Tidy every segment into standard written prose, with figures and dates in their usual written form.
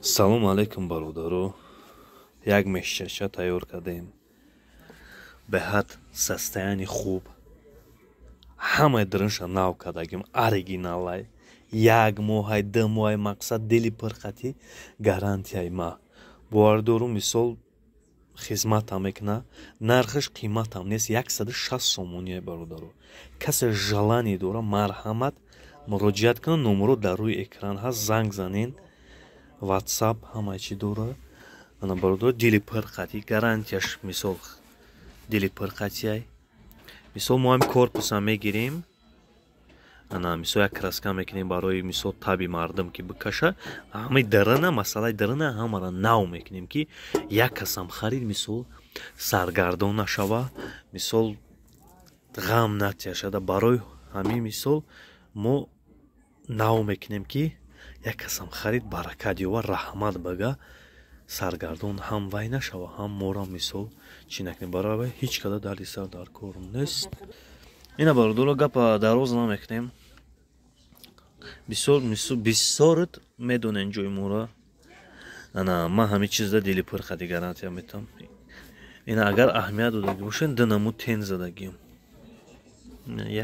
Салом алейкум, бародаро. Як мешчача тайёр кардем, беҳад состояние хуб, ҳамаи дарунша нав кардагим, оригиналай. Як моҳай, 2 моҳай, мақсад, дили пурқатӣ гарантияи ма бовар дорум. Мисол, хизматам мекуна, нархаш қиматам нест, 160 сомоние. Бародаро, касе желание дора, марҳамат, муроҷиат кунад. Номеро дар рӯи экран ҳаст, занг занен, Ватсап, ҳамаи чӣ дора. Ана, бародаро, дили пурқатӣ гарантияш, мисол, дили пурқатиай. Мисол, мо ҳами корпуса мегирем, ана, мисол, як краска мекунем барои, мисол, таби мардум ки бикаша. Ҳамаи дарана, масъалаи дарана ҳамара нав мекунем, ки як касам харид, мисол, саргардон нашава, мисол, ғам натяшада. Барои ҳамин, мисол, мо нав мекунем, ки як касам харид, баракат ёва, раҳмат бага, саргардон ҳам вай нашава, ҳам мора, мисол, чӣ накунем. Барои вай ҳеҷ када дарди сар дар кор нест. Ина, бародаро, гапа дароз намекунем. Бисёр бисёрат медонен ҷои мора. Ана, ман ҳамин чизда дили пурқади гарантия метам. Ина, агар аҳамият додагӣ бошен, ду намуд тень задагием: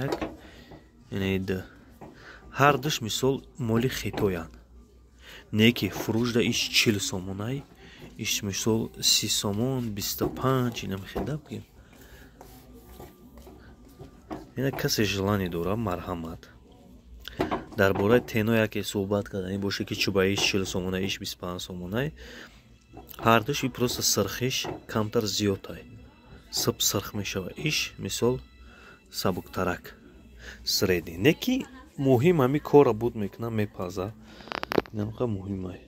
як, ина ду. Ҳар душ, мисол, моли хитоянд, не ки фурӯшда иш 40 сомонай, иш, мисол, 30 сомон, 25, ина мехеда бигем. Ина, касе желание дора, марҳамат. Дар бораи тено яке суҳбат кардани боше, ки чӯба иш 40 сомона, иш 25 сомонай. Ҳардуш и просто сирхиш камтар зиёдтай, сиб сирх мешава. Иш, мисол, сабуктарак, средний, не ки муҳим ҳами кора буд мекунам, мепаза. Инамқа муҳимай.